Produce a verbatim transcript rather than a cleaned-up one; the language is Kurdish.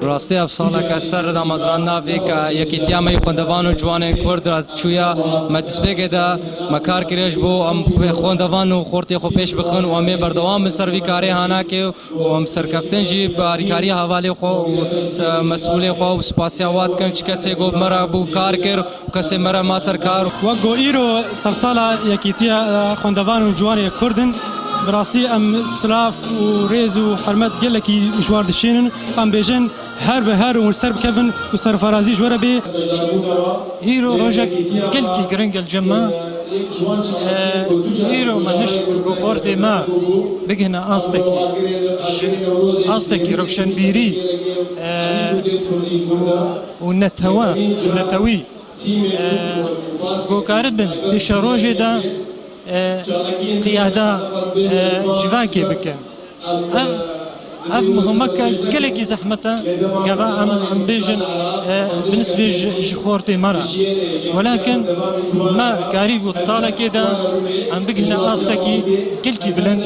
Rastî ev saleke ser damezrandina vê ke Yekîtiya me yê Xwendevan û Ciwanên Kurd re çûye. Me destpêkê de me kar kiriye ji bo em xwendevan û xortê xwe pêş bixin û em ê berdewam bin ser vî karê hanakê û em serkeftin jî bi alîkariya hevalê xwe û se-, mesûlê xwe û spasiya wan dikin. Çi kesê ku bi me re bû kar kir û kesê me re ma ser kar. Wek ku îro sersala Yekîtiya, e, Xwendevan û Ciwanê Kurd in, bi rastî em silav û rêz û hurmet gelekî ji wan dişînin. Em bêjin, her bi her û ser bikevin û serfirazî ji we re bê. Îro rojek gelkî giring e li cem me. E, îro me hişt ku xortê me bigihne astekî, ji astekî rewşenbîrî, e, û netewe, netewî, e, ku karibin pêşerojê de, e, qiyada, e, civakê bikin. Ev, ev muhimeke gelekî zehmet e. Gava em, em bêjin, e, bi nisbê ji, ji xortê me re. Welakin me karîbû di salekê de em bigihine astekî gelkî bilind.